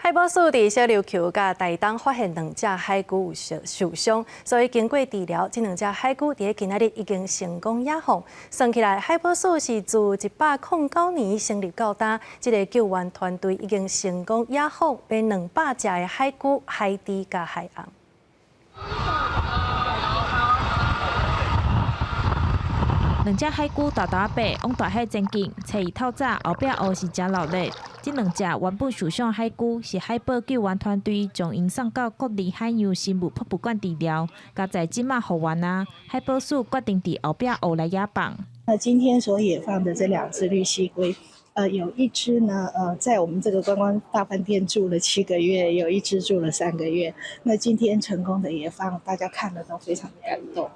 海保署佇小琉球佮台東發現兩隻海龜有受受傷，所以經過治療，這兩隻海龜佇今仔日已經成功野放。算起來，海保署是自109年成立到今，這个救援團隊已經成功野放欲200隻的海龜、海豬佮海鰪。兩隻海龜沓沓仔爬往大海前進，初二透早後壁湖是誠鬧熱。這兩隻原本受傷海龜是海保救援團隊將𪜶送到國立海洋生物博物館治療，佳哉這馬復原啊！海保署決定佇後壁湖來野放。那今天所野放的這兩隻綠蠵龜，有一隻呢，在我們這個觀光大飯店住了7個月，有一隻住了3個月。那今天成功的野放，大家看了都非常的感動。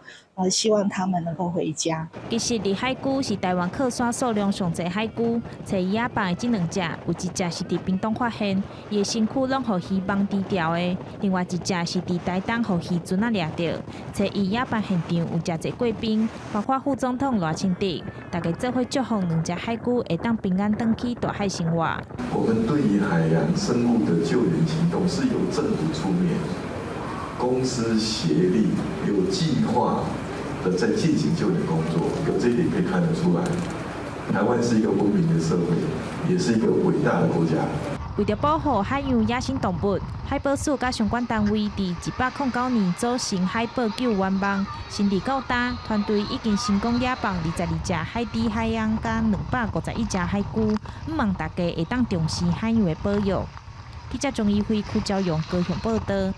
希望他們能夠回家。其實綠海龜是台灣靠山數量上濟海龜，揣野放的這兩隻，有一隻是佇屏東發現，伊的身軀攏予漁網纏牢的；另外一隻是佇台東予漁船仔掠著。揣伊野放現場有誠濟貴賓，包括副總統賴清德，大家做伙祝福兩隻海龜會當平安轉去大海生活。我們對於海洋生物的救援行動是由政府出面，公私協力，有計劃的在進行救援工作，有這一點可以看得出來，台灣是一個文明的社會，也是一個偉大的國家。為著保護海洋野生動物，海保署佮相關單位佇109年組成海保救援網，成立到今，團隊已經成功野放22隻海豬、海鰪佮251隻海龜，向望大家會當重視海洋的保育。記者鍾怡輝、柯昭陽高雄報導。